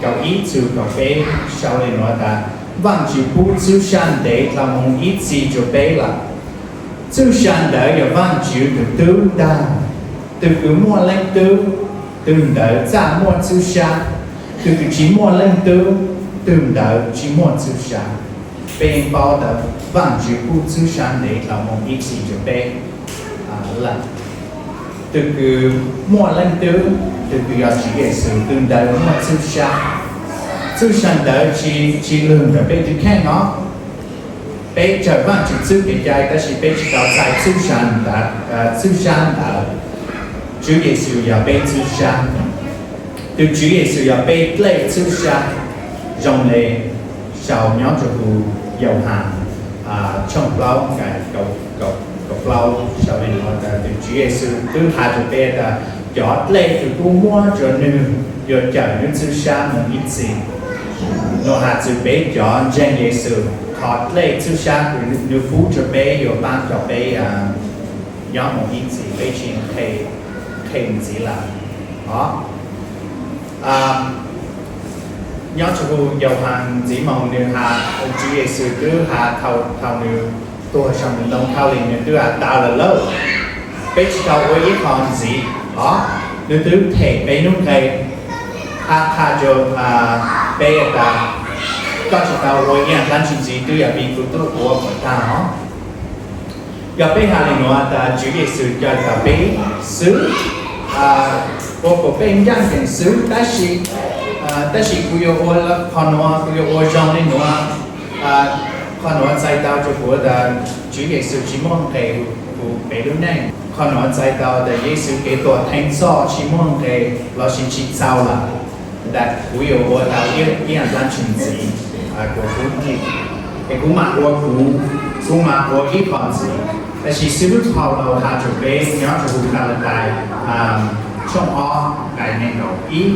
kaum ib txug kaum peb sau le nuav tas, Vaajtswv pub txhub sab ntev dlhau moog ib txhis rua peb lawm. Txhub sab ntawd yog Vaajtswv tug tub ntaag. Tug kws muaj leej tub, tug ntawd txaj muaj txhub sab. Tug kws tsi muaj leej tub, tug ntawd tsi muaj txhub sab. Peb paub tas Vaajtswv pub txhub sab ntev dlhau moog ib txhis rua peb lawm. Tug kws muaj leej tub, tug kws yog Tswv Yexus, tug ntawd muaj txhub sab. Txhub sab ntawd tsi, tsi lug ntawm peb tug kheej os. Peb raug Vaajtswv txuj kev cai tab sis peb tsi tau txais txhub sab ntawd, txhub sab ntawd. Tswv Yexus yog peb txhub sab. Tug Tswv Yexus yog peb dlej txhub sab. Zoo le sau nyob rua huv Yauhas tshooj plaub nqai kaum plaub sau le nuav tas, tug Tswv Yexus twb has rua peb tas, cov dlej kws kuv muab rua nwg yuav cawm nwg txhub sab moog ib txhis. Nwg has txug peb cov ntseeg Yexus, qhov dlej txhub sab kws nwg pub rua peb yuav paab rua peb nyob moog ib txhis, peb tsi qhe ntxiv lawm os. Nyob rua huv Yauhas ntxiv moog nwg has, Tswv Yexus twb has thaus, thaus nwg tuag sau ntoo khaub lig nwg twb has tas lawm lauj. Peb tsi tau ua ib qho ntxiv os, nwg twb them peb lub nqe. Qha, qha rua peb tas, koj tsi tau ua ib yaam dlaab tsi ntxiv, twb yog vim kuv tub ua kom taag os. Yog peb has le nuav tas Tswv Yexus coj tau peb xwb, ua kom peb ncaaj nceeg xwb, tab sis, tab sis kuv yuav ua qhov nuav, kuv yuav ua zoo le nuav, qhov nuav txhais tau rua kuv tas Tswv Yexus tsi muaj nqe huv peb lub neej. Qhov nuav txhais tau tas Yexus kev tuam theej txhoj tsi muaj nqe lossis tsi txaus lawm. Ntawd kuv yuav ua tau ib yaam dlaab tsi ntxiv, kuv, es kuv maam ua kuv, kuv maam ua ib qho ntxiv. Tab sis xib hwb Paulus has rua peb nyob rua huv Galatais tshooj ob nqai neeg nkaum ib,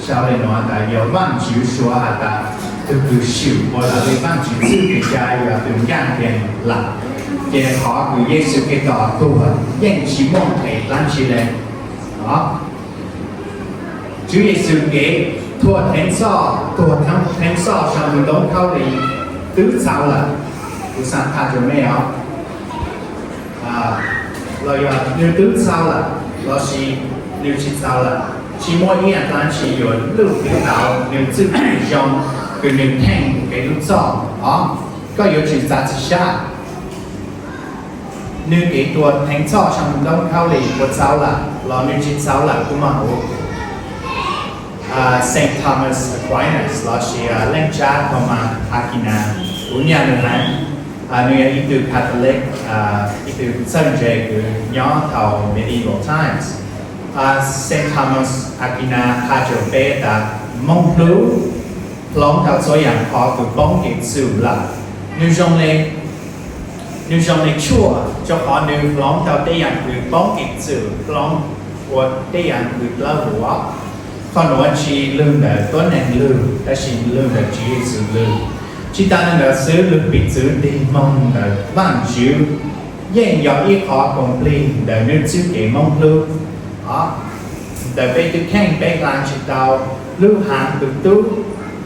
sau le nuav tas, yog Vaajtswv suav has tas, tug kws swm ua raws le Vaajtswv txuj kev cai yog tug ncaaj nceeg lawm, ces qhov kws Yexus Khetos tuag yeej tsi muaj nqe dlaab tsi le. Tswv Yexus kev tuam theej txhoj, tuam theej txhoj sau ntoo khaub lig twb txaus lawm. Kuv xaav qha rua mej os, los yog nwg twb txaus lawm lossis nwg tsi txaus lawm, tsi muaj ib yaam dlaab tsi yuav luj twv tau nwg txuj kev zoo kws nwg theej kev lub txhoj os. Koj yuav tsum txav txim sab. Nwg kev tuam theej txhoj sau ntoo khaub lig puas txaus lawm los nwg tsi txaus lawm, kuv maam ua. Saint Thomas Aquinas lossis Leej Tsab Thomas Akina, kuv nyam nwg heev. Nwg yog ib tug Catholic, ib tug txawj ntse kws nyob thaus medieval times. Saint Thomas Akina qha rua peb tas moog hlub hloov tau txhua yaam qhov kws poob kev txwm lawm. Nwg zoo le, nwg zoo le tshuaj, rua qhov nwg hloov tau tej yaam kws poob kev txwm, hloov ua tej yaam kws dlawb huv. Qhov nuav tsi lug ntawm tuab neeg lug, tab sis lug ntawm Tswv Yexus lug. Tsi taag le ntawd xwb, lug piv txwv tig moog ntawm Vaajtswv yeej yog ib qho koom plig ntawm nwg txuj kev moog hlub. Ntawm peb tug kheej peb dlaa tsi tau lub haav tug tub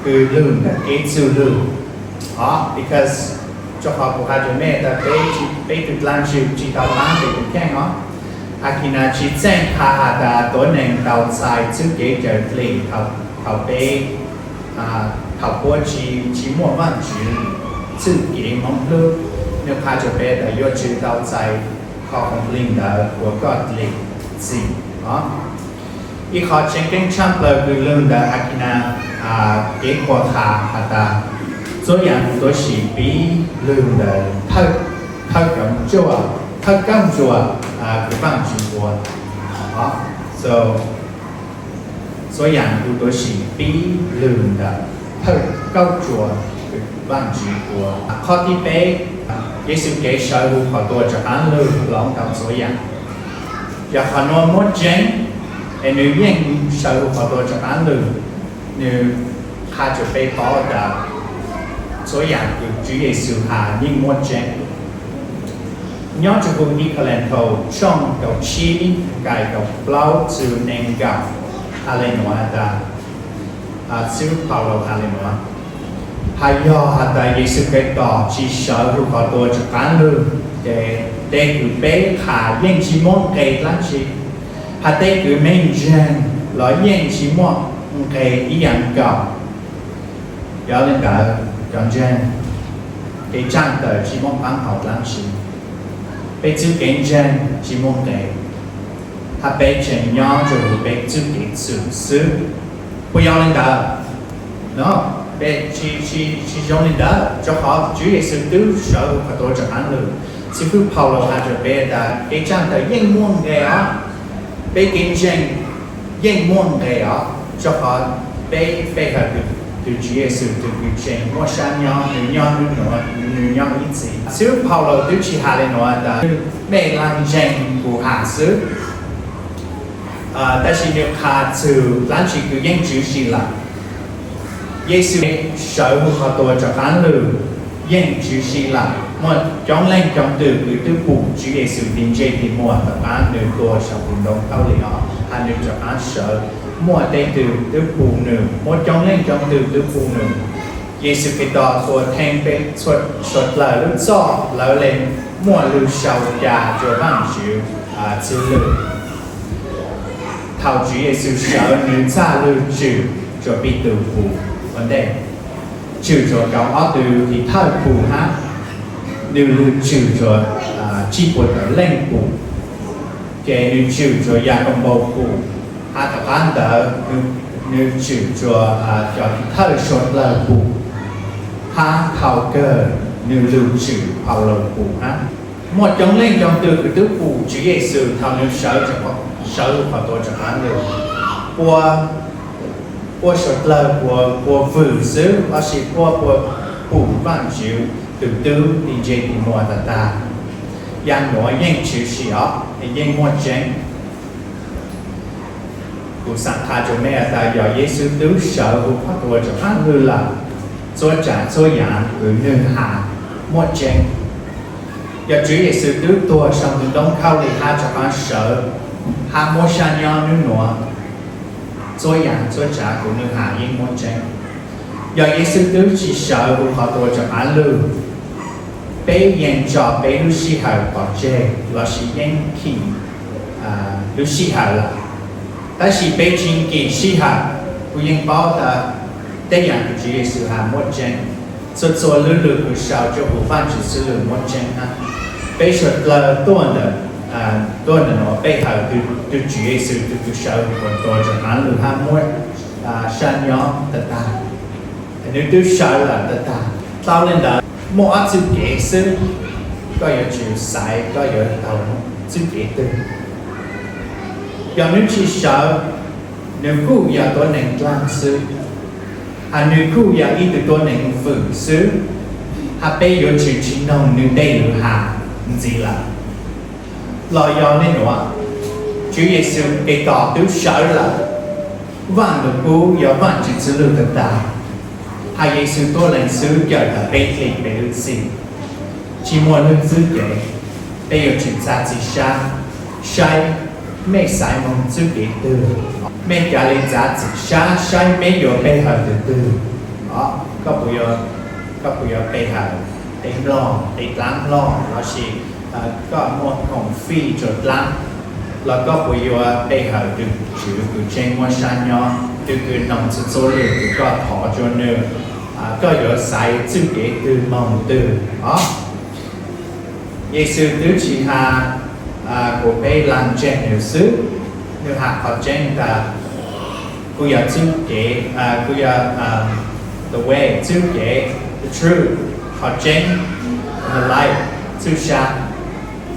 kws lug ntawm kev txwj lug. Os, because rua qhov kuv has rua mej tas peb tug dlaa tsi tau paab peb tug kheej os. Akina tsi txeej qha has tas tuab neeg tau txais txuj kev cawm dlim thaum peb, thaum puab tsi, tsi muaj Vaajtswv txuj kev moog hlub. Nwg qha rua peb tas yuav tsum tau txais qhov koom plig ntawd uas koj dlim txim os. Ib qho tseeb ceeb tshaaj plawg kws lug ntawm Akina kev qhuas qha has tas, txhua yaam kuv tuav sim pib lug ntawm thawj, thawj kaum tsuas, thawj kaum tsuas kws Vaajtswv ua. So, txhua yaam kuv tuav sim pib lug ntawm thawj kaum tsuas kws Vaajtswv ua. Qhov thib peb, Yexus kev sawv huv qhov tuag rov qaab lug hloov tau txhua yaam. Yog qhov nuav muaj tseeb, es nwg yeej sawv huv qhov tuag rov qaab lug, nwg qha rua peb paub tas txhua yaam kws Tswv Yexus has yeej muaj tseeb. Nyob rua huv Ib Kalanthaus tshooj kaum tsib nqai kaum plaub txug neeg nkaum, has le nuav tas, Xib hwb Paulus has li nuav, has yog has tas Yexus Khetos tsis sawv hwv qhov tuag rov qaab lug, ces tej kws peb qha yeej tsis muaj nqe dlaab tsi, has tej kws mej ntseeg los yeej tsis muaj nqe ib yaam nkaus. Yog le ntawd, cov ntseeg, kev tsaaj tawm tsis muaj qaab hau dlaab tsi, peb txuj kev ntseeg tsis muaj nqe, hab peb tseem nyob rua huv peb txuj kev txwm xwb. Puas yog le ntawd? No, peb tsis zoo le ntawd, rua qhov Tswv Yexus tub sawv hwv qhov tuag rov qaab lug. Xib hwb Paulus has rua peb tas kev tsaaj tawm yeej muaj nqe os, peb kev ntseeg yeej muaj nqe os, rua qhov peb pe hawm tug Tswv Yexus tug kws tseem muaj sab nyob, nwg nyob nub nuav, nwg nyob ib txhis. Xib hwb Paulus tub tsis has le nuav tas mej laag ntseeg kuv has xwb, tab sis nwg qha txug dlaab tsi kws yeej tswv si lawm. Yexus sawv hwv qhov tuag rov qaab lug yeej tswv si lawm. Muaj coob leej coob tug kws tub pum Tswv Yexus tim ntsej tim muag tom qaab nwg tuag sau tus ntoo khaub lig os, has nwg rov qaab sawv. Muaj tej tug tub pum nwg, muaj coob leej coob tug tub pum nwg. Yexus Khetos tuag theej peb txhua suav dlawg lub txoj, lawv le muaj lug sau ca rua Vaajtswv txwv lug. Thaus Tswv Yexus sawv, nwg txhaj lug tswm rua Petus pum ua ntej, tswm rua kaum ob tug tim thawj pum hab, nwg lug tswm rua tsib puas tawm leej pum, ces nwg tswm rua Yakaunpaus pum, hab tom qaab ntawd nwg tswm rua cov tim thawj suav dlawg pum, hab thaus kawg nwg lug tswm Paulus pum hab. Muaj coob leej coob tug kws tub pum Tswv Yexus thaus nwg sawv, sawv lug qhov tuag rov qaab lug. Puab, puab suav dlawg puab, puab vwm xwb, lossis puab, puab pum Vaajtswv tug tub tim ntsej tim muag tag tag. Yaam nuav yeej tshwm sim os, yeej muaj tseeb. Kuv xaav qha rua mej tas yog Yexus tub sawv hwv qhov tuag rov qaab lug lawm, txhua tsaav txhua yaam kws nwg has muaj tseeb. Yog Tswv Yexus tub tuag sau ntoo khaub lig hab rov qaab sawv, hab muab sab nyob nub nuav, txhua yaam txhua tsaav kws nwg has yeej muaj tseeb. Yog Yexus tub tsis sawv hwv qhov tuag rov qaab lug, peb yeej tso peb lub sij hawm pov tseg lossis yeej khim lub sij hawm lawm. Tab sis peb tsis nkim sij hawm, kuv yeej paub tas tej yaam kws Tswv Yexus has muaj tseeb. Txhua txhua lub lug kws sau rua huv Vaajtswv xwb lug muaj tseeb hab. Peb suav dlawg tuaj ntawm, tuaj ntawm nuav pe hawm tug Tswv Yexus tug kws sawv hwv qhov tuag rov qaab lug hab muab sab nyob tag tag. Nwg tub sawv lawm tag tag. Tau le ntawd, muaj ob txuj kev xwb, koj yuav tsum xaiv koj yuav taug txuj kev twg. Yog nwg tsis sawv, nwg kuj yog tuab neeg dlaag xwb, hab nwg kuj yog ib tug tuab neeg vwm xwb, hab peb yuav tsum tsis noog nwg tej lug has ntxiv lawm. Los yog le nuav, Tswv Yexus Khetos tub sawv lawm, Vaaj Lug Kub yog Vaajtswv txwv lug tag tag, hab Yexus tuab leeg xwb cawm tau peb hli peb lub txim. Tsis muaj lub txuj kev, peb yuav tsum txav txim sab, saib mej xaiv moog txuj kev twg, mej ca le txav txim sab saib mej yuav pe hawm tug twg. Koj puas yuav pe hawm tej mlog, tej dlaab mlog, lossis koj muaj khoom fij rua dlaab, los koj puas yuav pe hawm tug Tswv kws tseem muaj sab nyob, tug kws noog txhua txhua lug kws koj thov rua nwg? Koj yuav xaiv txuj kev twg moog twg os? Yexus twb tsis has kuas peb lag ntseeg nwg xwb, nwg has qhov tseeb tas kuv yog txuj kev, kuv yog the way, txuj kev, the truth, qhov tseeb, and the life, txuj sa.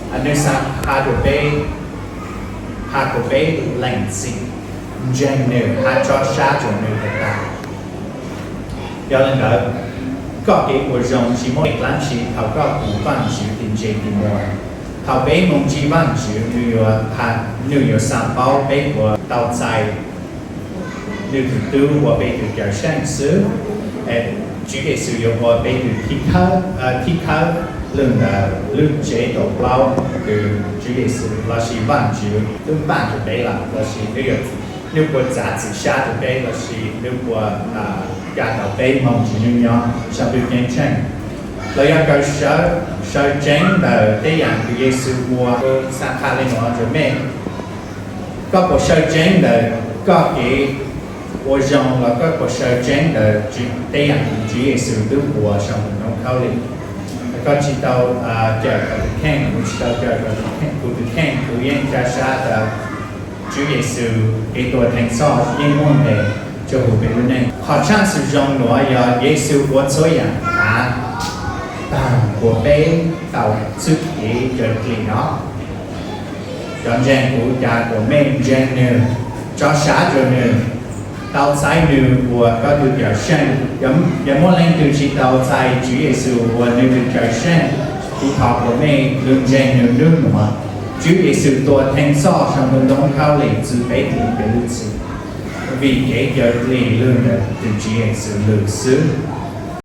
Nwg xaav has rua peb, has kuas peb lees txim, ntseeg nwg hab tsob sab rua nwg tag tag. Yog le ntawd, koj kev ua zoo tsis muaj dlaab tsi thaus koj pum Vaajtswv tim ntsej tim muag. Thaus peb moog ntsib Vaajtswv, nwg yuav, nwg yuav xaav paub peb puas tau txais nwg tug tub ua peb tug cawm seej xwb. Tswv Yexus yuav ua peb tug thib khawb lug ntawm lub tsev kaum plaub kws Tswv Yexus lossis Vaajtswv tub npaj rua peb lawm, lossis nwg yuav Nws puas txav txim sab rau peb los sis nws puas coj tau peb moog tsis nyob zoo ntawm Ntuj Ceeb Tsheej? Los yog koj sawv tseeb ntawm tej yaam kws Yexus ua? Kuv xaav qha le nuav rua mej, koj puas sawv tseeb ntawm koj kev ua zoo los koj puas sawv tseeb ntawm tej yaam kws Tswv Yexus tub ua zoo ntawm noob khaub lig? Koj tsis tau cawm koj tus kheej, kuv tsis tau cawm kuv tus kheej, kuv yeej ca sab tas Tswv Yexus kev tuag theej txhoj yeej muaj ntev rua huv peb lub neej. Qhov tshaj xu zoo nuav yog Yexus ua txhua yaam haav taag kuas peb tau txuj kev cawm dlim no. Cov ntseeg kuv, ca kuas mej ntseeg Nws, tso sab rua Nws, tau txais Nws ua koj tus Cawm Seej. Yog muaj leej twg tsis tau txais Tswv Yexus ua nwg tus Cawm Seej, kuv thov kuas mej lug ntseeg Nws nub nuav. Tswv Yexus tuag theej txhoj zoo ntawm noob khaub lig txug peb txhua tug lub txim, vim kev cawm dlim lug ntawm tus Tswv Yexus lug xwb.